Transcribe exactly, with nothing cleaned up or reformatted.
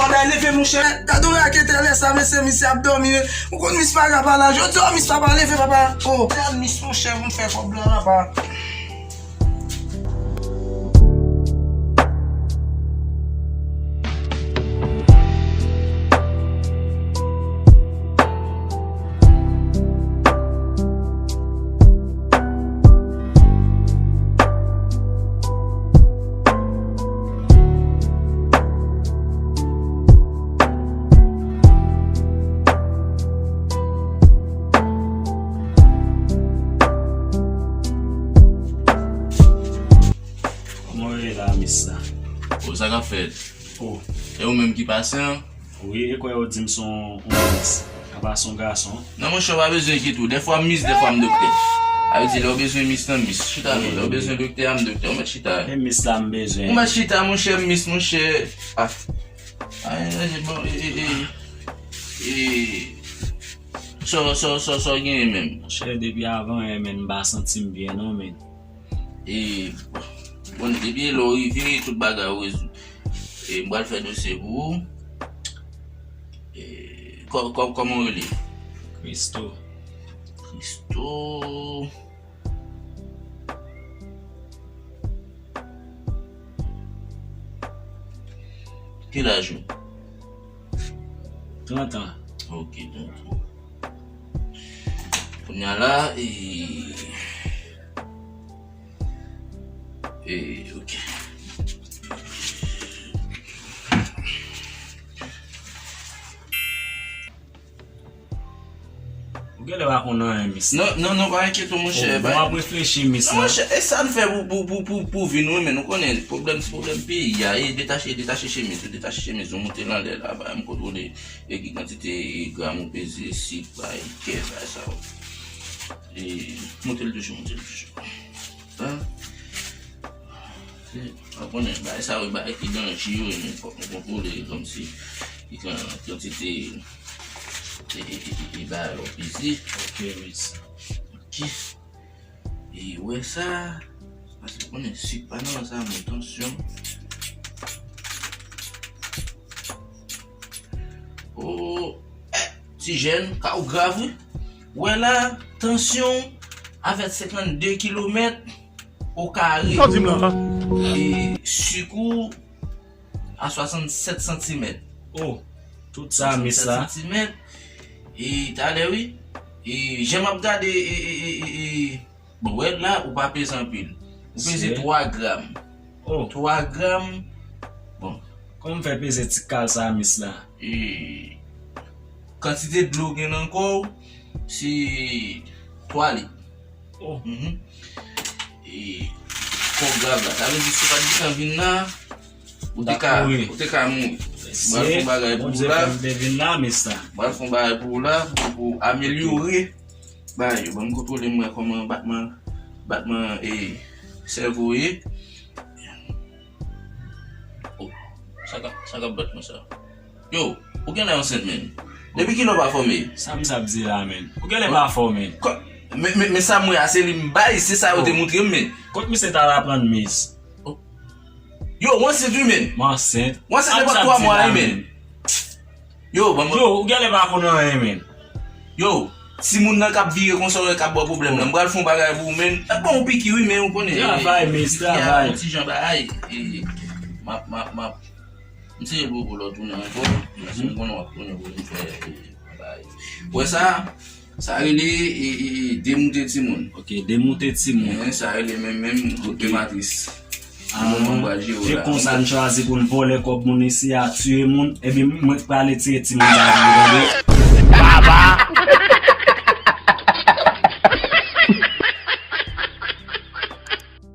Bagay leve, monchè. Gade yon raketè lè sa, mesye, misye ap dòmi, wi. Ou konn mis pa ka pa la. Jodi a, mis pa pa leve, papa. Oh, gad mis, monchè, pou n fè kòb la, papa. Kòman w ye la, mis la? O, sa k ap fèt? O. E ou menm ki pase an? Wi, e kwè yo di m se yon, yon mis. Apa se yon gason? Non, monchè, w pa bezwen enkyete w. Dèfwa m mis, dèfwa m doktè. Sa vle di, lè w bezwen mis lan, mis. Chita, wi, lè w bezwen doktè a, m doktè. Ou mèt chita. E mis la m bezwen. Ou mèt chita, monchè, mis, monchè. Ah. Ay, ay, bon, e, e, e. E. Sa, sa, sa, sa w genyen menm? Monchè, depi avan yè, men, m pa santi m byen, non, men. E, bon, depi lè w rive, tout bagay ou rezoud. E, m pral fè dosye pou ou. E, kò-, kò-, kòman w rele? Christo. Christo. Ki laj ou? Trant an. Ok, trant an. Kounye a la, e, e, ok. Ou genlè pa konn anyen, mis. Non, non, non, pa enkyete w, monchè. O, bon, m ap reflechi, mis. Non, monchè, e sa n fè pou, pou, pou, pou, pou vi nou, men nou konnen pwoblèm, se pwoblèm peyi a, e detache, detache chemiz ou, detache chemiz ou, monte l anlè la, ba m kontwole, e ki kantite, e, gram ou peze, sik, bay, kè, bay sa yo. E, monte l toujou, monte l toujou. Sa. Se, w konnen, bagay sa yo, bagay ki danje yo, men fòk nou kontwole, kòmsi, ki kan-, kantite, e, e, e, e, e, bagay yo peze. Ok, mis. Ok. E, wè sa, paske w konnen, sik pa nan sa, men tansyon. O, eh, ti jèn, ka ou grav, wi. Wè la, tansyon avèk senkannde kilomèt o kare. Sa w di m la? E sik ou a swasannsèt santimèt. O, tout sa, mis la. Swasannsèt santimèt. E talè, wi. E jan m ap gade, e, e, e, e, e, Bon, wè la, ou pa peze anpil. Ou peze twa gram. O. Twa gram. Bon. Kòman m fè peze ti kal sa, mis la? E, kantite dlo gen nan kò w, se twa lit. O. Mhm. E, kò w grav la. Sa vle di, si w pa t gentan vin la, ou te ka, ou te ka mouri. Mwen fè yon bagay pou ou la. Bondye fè m te vin la, mis la. Mwen fè yon bagay pou ou la, pou, pou amelyore. Bay yo, ban m kontwole m wè kòman batman, batman, e, sèvo ye. O, sa k ap, sa k ap bat konsa? Yo, ou genlè ansent, men. Depi kilè w pa fòme? Sa misye ap di la, men. Ou genlè pa fò, men. Kò-, men, men, men sa m wè a, se li m bay, se sa yo te montre m, men. Kot misye t al aprann, mis? O. Yo, ou ansent, wi, men. M ansent. Ou ansent nenpòt twa mwa, wi, men. Yo, ban m. Yo, ou genlè pa konn anyen, men. Yo, timoun nan k ap vire konsa, w wè k ap ba w pwoblèm nan. M pral fè yon bagay pou ou, men. N ap ba w yon piki, wi, men ou konnen. Travay, mis, travay. Yon ti jan bagay. E, m ap, m ap, m ap. M seye pou, pou lè w tounen ankò. Paske m konnen w ap tounen pou vin fè, e, bagay. Ou wè sa? Sa rele, e, e, e, demoute timoun. Ok, demoute timoun. Sa rele menm, menm, ok, matris. Ah, se konsa n chwazi pou n vòlè kòb moun isi a, tiye moun, epi mwen k prale tiye timoun sa, tande?